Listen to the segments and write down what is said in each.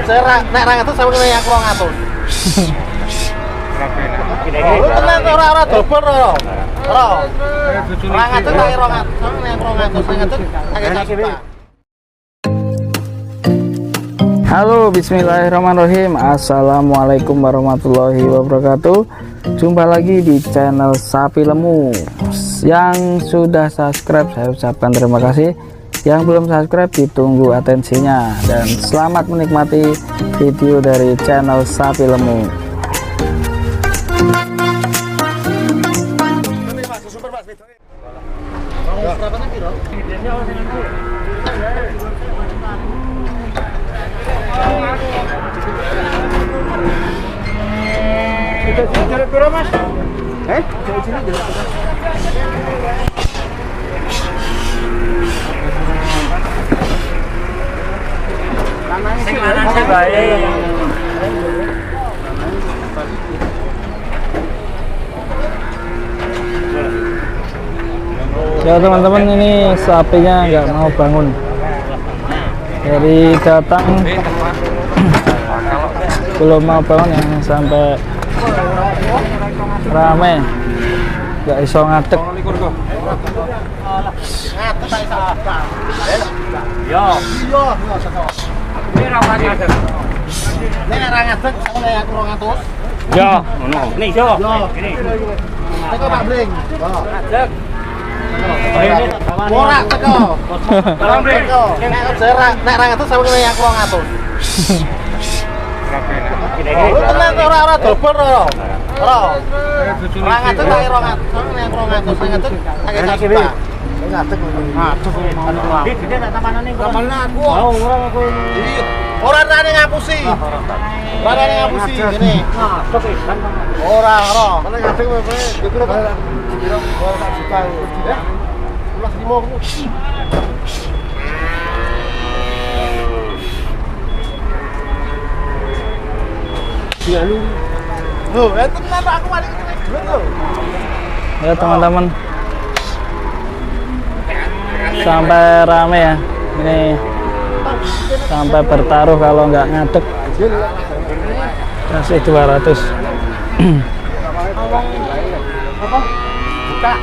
Nek ra ngadeg sampe kene aku 200. Lu tenan ora dobel ora. Ora. Ora ngadeg tak 200, sampe kene aku 200, ngadeg tak juta. Halo, bismillahirrahmanirrahim. Assalamualaikum warahmatullahi wabarakatuh. Jumpa lagi di channel Sapi Lemu. Yang sudah subscribe saya ucapkan terima kasih. Yang belum subscribe ditunggu atensinya. Dan selamat menikmati video dari channel Sapi Lemu. Ya teman-teman, ini sapinya nggak mau bangun. Dari datang belum mau bangun ya, sampai rame nggak iso ngadeg. Yo. Iya, nek ra ngadeg sampe aku 200. Yo, ngono. Nih, yo. Teko Pak Bling. Ngadeg. Ora teko. Teko. Nek ra ngadeg sampe kene aku 200. Lu tenan ora dobel ora. Ora. Ora ngadeg tak 200, sampe kene aku 200, ngadeg tak juta. Ngadeg mau. Iki tak tamanane kok. Tamanane aku. Oh, ora aku. Iya. Ora rane ngapusi. Ora rane ngapusi ngene. Ngadeg kan. Ora, ora. Nek ngadeg kowe piro Pak? Piro? Ora juta. Ya. 15. Iya lu. Loh, tenan aku mari kene duit lho. Ya teman-teman, sampai rame ya ini, sampai bertaruh kalau nggak ngadeg kasih 200. Apa? Buka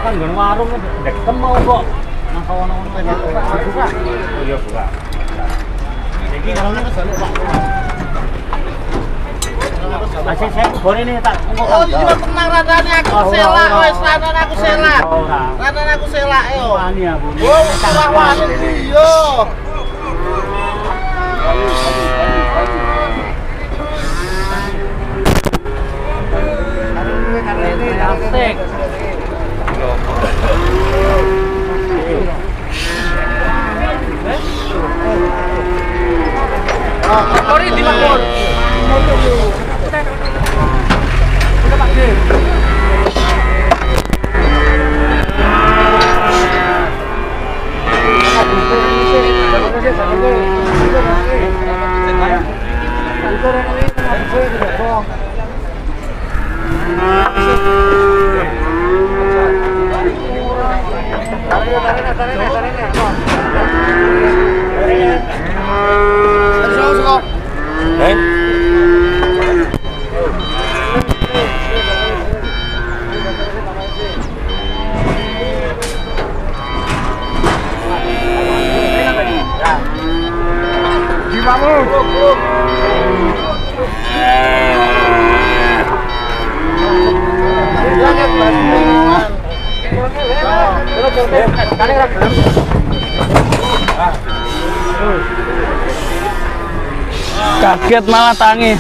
kan nggon warung ndek temu kok. Nang kono-kono buka. Oh iya buka. Iki warungnya jaluk Pak. Masih saya bone ini tak. Oh iya tenang radane aku selak wis, radane aku selak. Radane aku selak yo. Wani aku. Oh, ora wani yo. Asik. Ori di Makmur. Udah Pak D. Kaget malah tangi.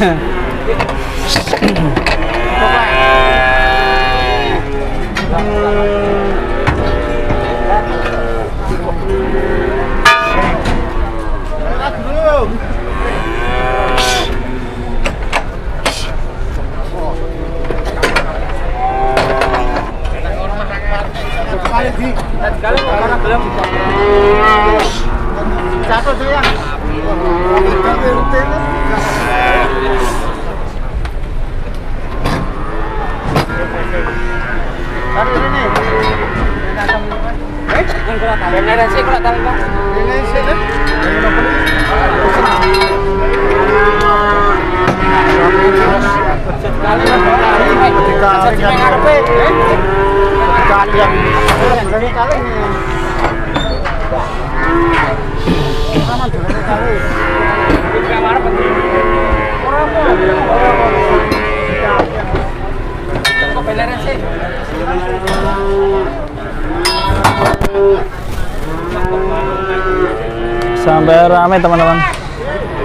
Sampai rame teman-teman,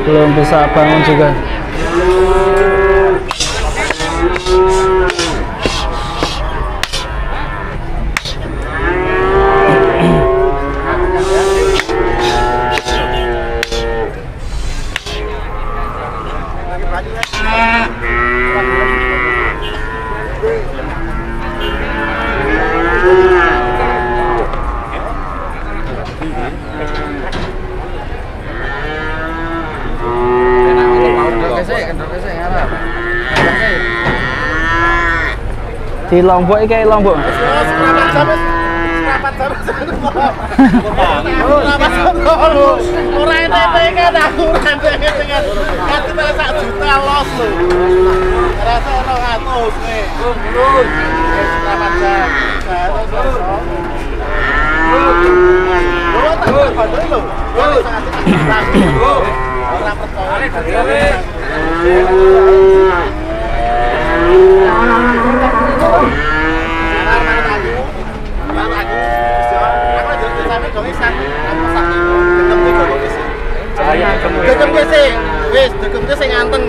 belum bisa bangun juga. Di Lombok iki kayak Lombok. Ora enteng kan aku ora enteng kan. Kate sak juta los lho. Rasa 200 nih. Seprapat jam. Lho tak bandel lho. Ora percaya. Wis, degem sing nganteng.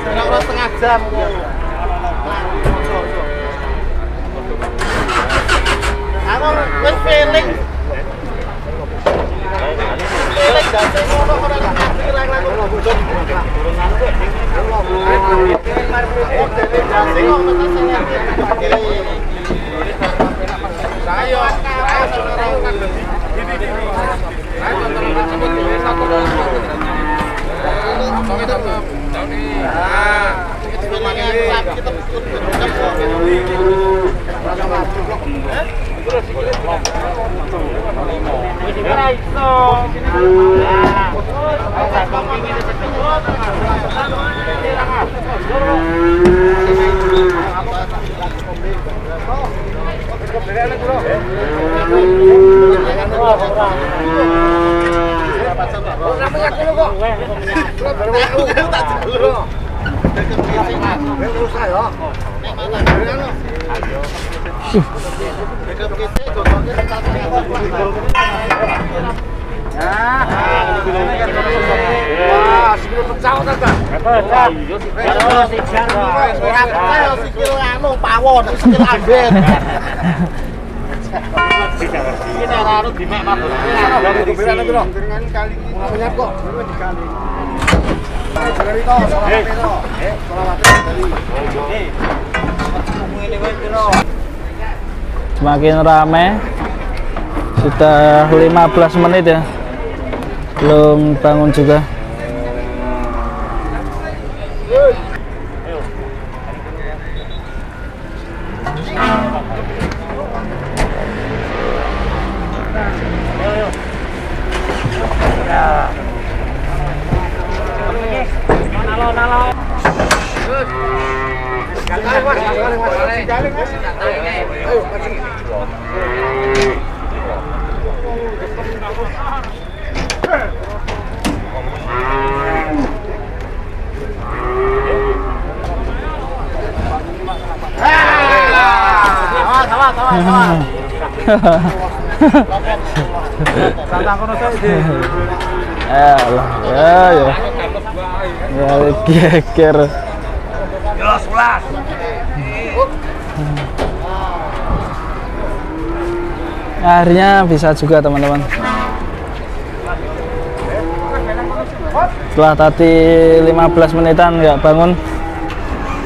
Ora setengah jam kok. Aku wis feeling. Feeling dadi ngono ora ngerti lang-lang. Semakin rame, sudah 15 menit ya, belum bangun juga. Ya, geger. Akhirnya bisa juga teman-teman. Setelah tadi 15 menitan nggak bangun,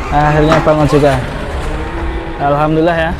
akhirnya bangun juga. Alhamdulillah ya.